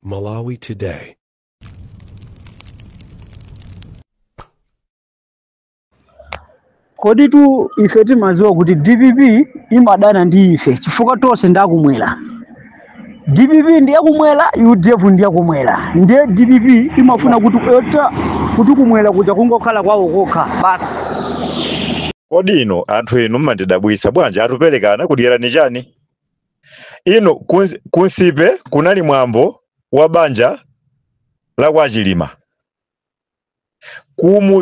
Malawi Today. Koditu ife timaziwa kuti DPP imadana ndi ife chifukwa tonse ndakumwera. DPP ndi yakumwera, UDF ndi yakumwera. Ndiye DPP imafuna kuti eta kuti kumwera kuja kungokhala kwawo kokha basi. Kodi inu anthu inu mmandidabwitsa bwanji? Atupelekana kudyerani chani? Inu kunsipe kunali mwambo wa banja la kwa Chilima.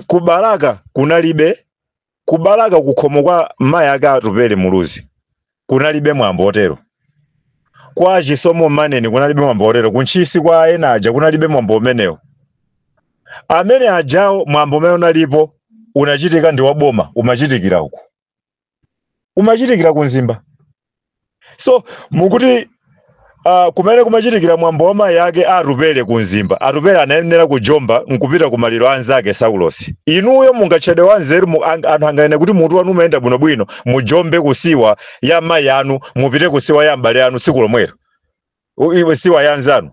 Ku Balaka kunalibe, ku Balaka kukhomo kwa mayi ake Atupele Muluzi kunalibe mwambo otero. Kwa Chisomo Maneni kunalibe mwambo otero. Kuntchisi kwa ena aja kunalibe mwambo umenewo. Amene ajawo mwambo umene unalipo unachitika ndi waboma, umachitikira uku, umachitikira ku Mzimba. So mukuti kumene kumachitikira mwambo wa mayi ake Atupele ku Mzimba, Atupele anayenera kujomba nkupita ku maliro anzake Saulosi. Inuyo mungatchedwe wanzeru, anthu anganene kuti mutu wanu umayenda bwinobwino, mujombe kusiwa ya mayi anu, mupite kusiwa ya m'bale anu tsiku lomwelo, iwe siwa ya anzanu.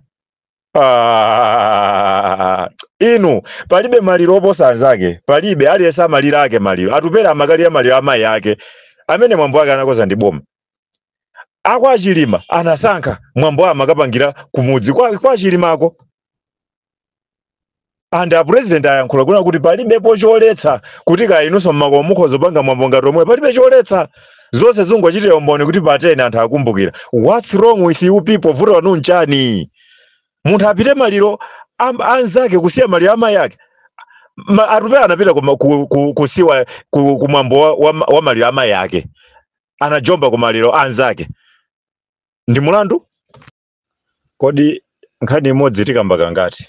Inu palibe maliro oposa anzake, palibe. Aliyense amalira ake maliro. Atupele amakalira maliro amayi ake amene mwambo ake anakoza ndi boma. Akwa Chilima anasankha mwambo amakapangira kumudzi kwa Chilimako. And a president ayankhula kuna kuti palibepo choletsa kuti kaya inunso mmakomo mukhoza kupanga mwambo ngati omwe, palibe choletsa. Zonse zingochitira umboni kuti patene anthu akumbukira. What's wrong with you people? Vuto lanu nchani? Munthu apite maliro anzake kusiya maliro amayi ake. Atupele anapita kusiwa ku mwambo wa maliro amayi ake, anajomba ku maliro anzake. Ndi mulandu? Kodi nkhani imodzi tikamba kangati?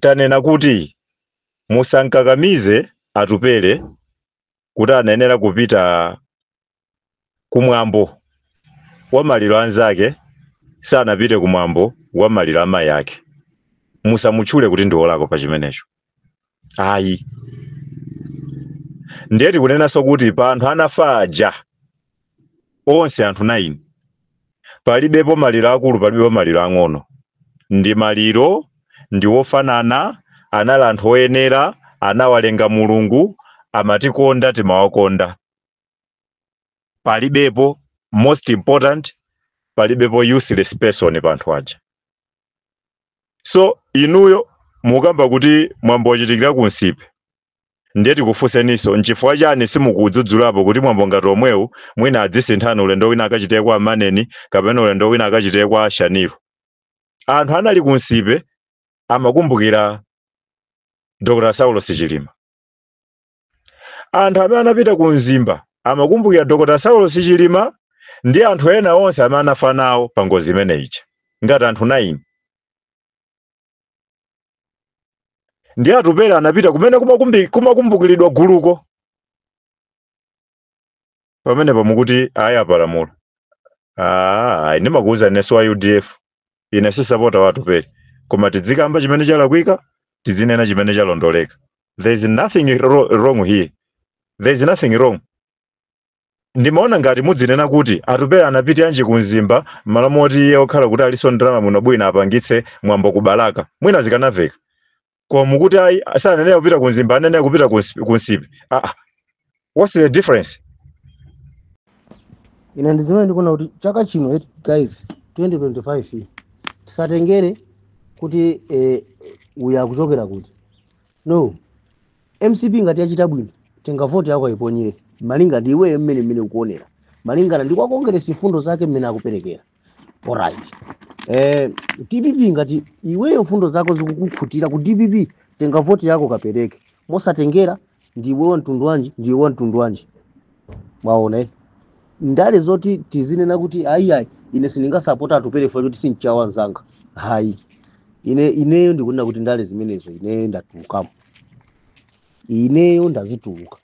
Tanena kuti musankakamize Atupele kuti anayenera kupita kumwambo wa maliro anzake, sanapite kumwambo wa maliro amayi ake. Musamutchule kuti ndi wolakwa pa chimenecho, ayi. Ndiye tikunenanso kuti pa anthu anafa aja onse anthu 9, palibepo maliro akulu, palibepo maliro ang'ono. Ndi maliro ndi wofanana, anali anthu oyenera, anawalenga Mulungu, amatikonda, timawakonda. Palibepo, most important, palibepo useless person pa anthu aja. So inuyo mukamba kuti mwambo wachitikira ku Nsipe, ndiye tikufunseninso, nchifukwa chani simukudzudzulapo kuti mwambo ngati omwewu mwina adzisinthana, ulendo wina akachitike kwa Maneni kapena ulendo wina akachitike kwa Shaniro? Anthu anali ku Nsipe amakumbukira Dr. Saulos Chilima. Anthu amene anapita ku Mzimba amakumbukira Dr. Saulos Chilima ndi anthu ena onse amene anafa nawo pa ngozi imene ija ngati anthu 9. Ndi Atupele anapita kumene kumakumbukiridwa guluko. Pamenepo mukuti ayi, apalamula. Ayi, ndimakuwuza inenso wa UDF, ine si supporter wa Atupele, koma tidzikamba chimene chalakwika, tidzinena chimene chalondoleka. There is nothing wrong here, there is nothing wrong. Ndimaona ngati mudzinena kuti Atupele anapita anji ku Mzimba malo moti iye okhala kuti aliso ndalama muno bwino apangitse mwambo ku Balaka, mwina zikanaveka. Koma mukuti ayi, sanenera kupita ku Mzimba, anenera kupita ku Nsipe. What's the difference? Ine ndizimene ndikuona kuti chaka chino eti guys, 2025, tisatengere kuti uyu akuchokera kuti. No, MCP ngati yachita bwino, tenga voti yako ayiponyere malinga ndi iweyo mmene ukuonera, malingana ndi kwa Kongeresi fundo zake mmene akuperekera. Alright, DPP ngati iweyo mfundo zako zikukukhutira ku DPP, tenga voti yako kapereke mosatengera ndi iweyo mtundu wanji, ndi iweyo mtundu wanji. Mwaona eh? Ndale zoti tizinena kuti ayi ayi, ine sindingasapota Atupele kuti sinchawa nzanga, hayi. Ine ineyo ndikunena kuti ndale zimenezo ineyo ndatulukamo, ineyo ndazituluka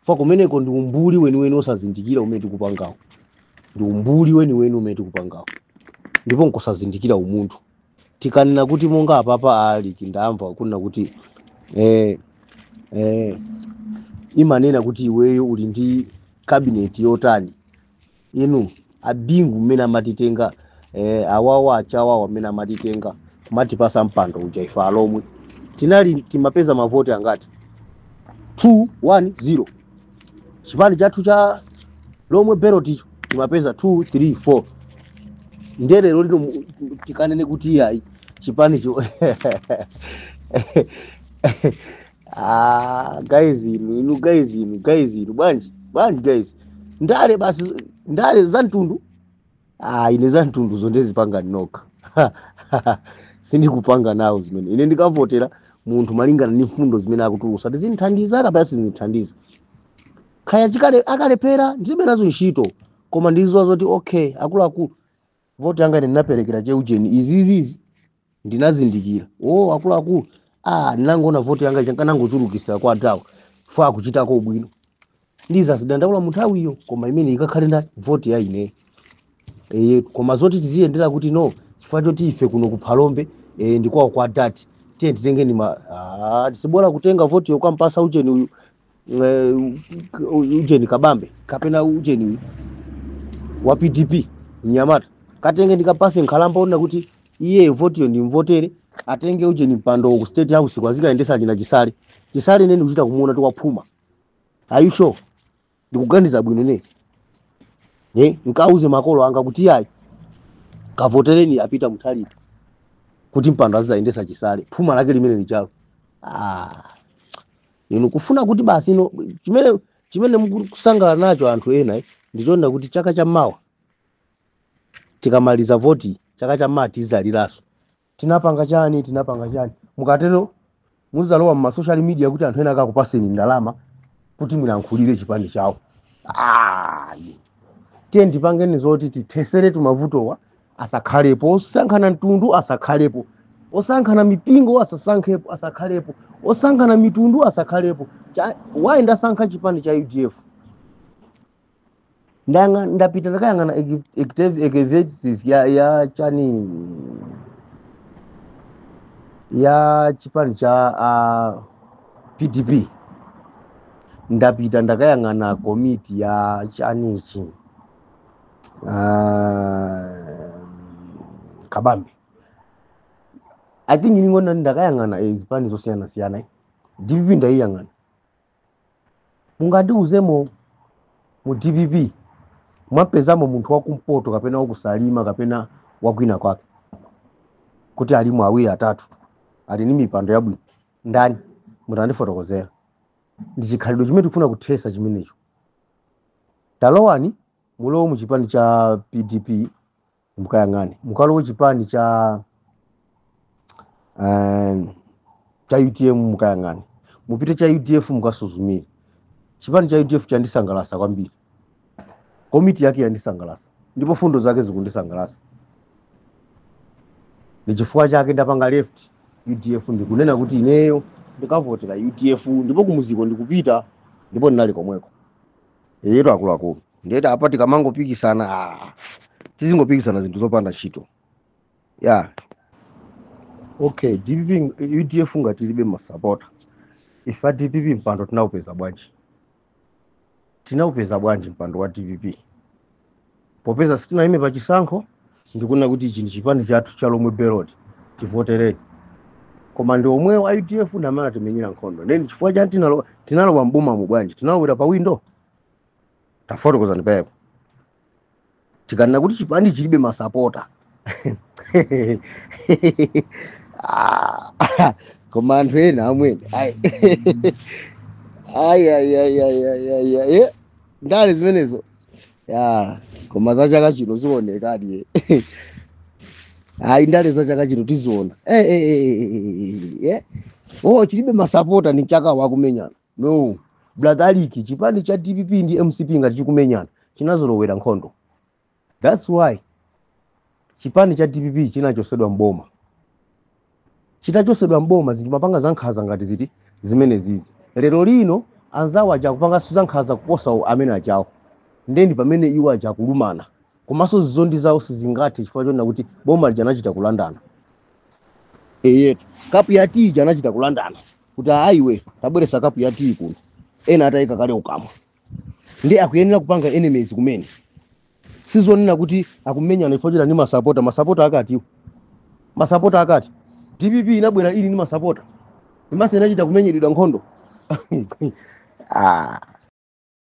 fa kumeneko ndi umbuli weniweni osazindikira umene tikupangawo, ndi umbuli weniweni umene tikupangawo, ndipo nkusazindikira umunthu. Tikanena kuti monga apapa ali ndamva kunena kuti imanena kuti iweyo uli ndi cabinet yotani. Inu abingu mmene amatitenga Awawa achawawa amene amatitenga kumatipasa mpando uja ife alomwe tinali timapeza mavoti angati? 2 1 0. Chipani chathu cha Lomwe Belt icho timapeza 2 3 4. Ndiye lero lino tikanene kuti iyayi chipanicho. Ah, guys, inu inu guys, inu guys, inu bwanji bwanji guys, ndale basi, ndale za mtundu. Ah, ine za mtundu zondezipanga nokha, sindikupanga nawo zimene. Ine ndikavotera munthu malingana ndi mfundo zimene akutulusa, tizindithandiza kapena sizindithandiza, khaya chikale akalepera ndilibe nazo ntchito, koma ndiziwa zoti okay, akuluakulu, voti yanga ine ndinaperekera cheujeni izizizi ndinazindikira. Oh, akuluakulu, ah, ndinangoona voti yanga chankanangochulukisa kwa anthu awo fa akuchitako bwino, ndizazidandaula mu nthawiyo, koma imene ikakhale nda voti ya ine. Koma zoti tiziyendera kuti no, chifukwa choti ife kuno ku Phalombe ndikwawo kwa dati, tiye titengeni ma tisibora kutenga voti yokampasa ujeni uyu, ujeni Kabambe kapena ujeni uyu wa PDP Mnyamata, katenge ndikapase nkhalamba ona kuti iye votiyo ndimvotere, atenge ujeni mpando ku State House kwazikaendesa china Chisale. Chisale ine ndikuchita kumuona tiwaphuma. Are you sure? Ndikuganiza bwino ne nkauze makolo anga kuti ayi, kavotereni apita Mutharika kuti mpando azayendesa Chisale, phuma lake limene lichalo. Ah, inu kufuna kuti basi ino chimene mukusangalala nacho anthu ena, ndichonena kuti chaka cha mawa tikamaliza voti, chaka cha mawa tizaliraso tinapanga chani, tinapanga chani. Mukatero muzalowa mu social media kuti anthu ena akakupaseni ndalama kuti mulankhulire chipani chawo. Ah, tiye ndipangeni zoti tithesere tumavutowa asakhalepo, osankhana mtundu asakhalepo, osankhana mipingo asasankhepo, asakhalepo, osankhana mitundu asakhalepo. Wayi ndasankha chipani cha UDF, ndanga ndapita ndakayang'ana activities ya chani ya chipani cha PDP, ndapita ndakayang'ana komiti ya chanichi Kabambe. I think ningona ndakayang'ana zipani zosiyana siyana, DPP ndayiyang'ana. Mungandiuzemo mu DPP mwapezamo munthu wakumpoto kapena wakusalima kapena wakwina kwake kuti alimu awiri atatu ali ni mipando yabwino ndani? Mutandifotokozera. Ndi chikhalidwe chimene tikufuna kuthesa chimenecho. Talowani mulowe mu chipani cha PDP mukayang'ane, mukalowe chipani cha UTM mukayang'ane, mupite cha UDF mukasuzumire. Chipani cha UDF chandisangalasa kwambiri, komiti yake yandisangalasa ndipo fundo zake zikundisangalasa. Ndi chifukwa chake ndapanga left UDF, ndikunena kuti ineyo ndikavotera UDF ndipo kumuziko ndikupita ndipo ndinali komweko. Yetu akuluakulu, ndiyeti apa tikamangopikisana, tizingopikisana zinthu zopanda ntchito ya okay. DPP UDF ngati tilibe masapota ife a DPP, mpando tinawupeza bwanji? Tinawupeza bwanji mpando wa DPP popeza sitinayime pa chisankho? Ndikunena kuti ichi ndi chipani chathu cha Lomwe Belt, tivotereni. Koma ndi omwewo a UDF namene atimenyera nkhondo. Ndeni chifukwa chani tinalowa mbomamo bwanji? Tinalowera pa window? Tafotokozani pepo. Tikanena kuti chipani chilibe masapota. Ah, koma anthu ena amwene ayi ayi ayi ayi ayi ayi ayi ayi ndale zimenezo ya, koma za chaka chino zionekadi. Ayi, ndale za chaka chino tiziona. Oh, chilibe masapota ni chaka wakumenyana. No brother aliki, chipani cha DPP ndi MCP ngati chikumenyana chinazolowera nkhondo. That's why chipani cha DPP chinachosedwa mboma. Chitachosedwa mboma zimapanga za nkhanza ngati ziti zimene zizi. Lero lino anzawo aja akupanganso za nkhanza kuposa amene ajawo. Ndeni pamene iwo aja akulumana, komanso zizondi zawo sizingathe chifukwa chonena kuti boma lija anachita kulandana. Eyetu, kapu ya tii ija anachita kulandana kuti ayiwe tabweresa kapu ya tii kuno, ena atayika kale ukamwa. Ndi akuyenera kupanga enemies kumene. Sizonena kuti akumenyana ifo chita ndi masapota. Masapota akatiwo, masapota akati DPP inabwera ili ndi masapota, imase inachita kumenyedwa nkhondo. Ah.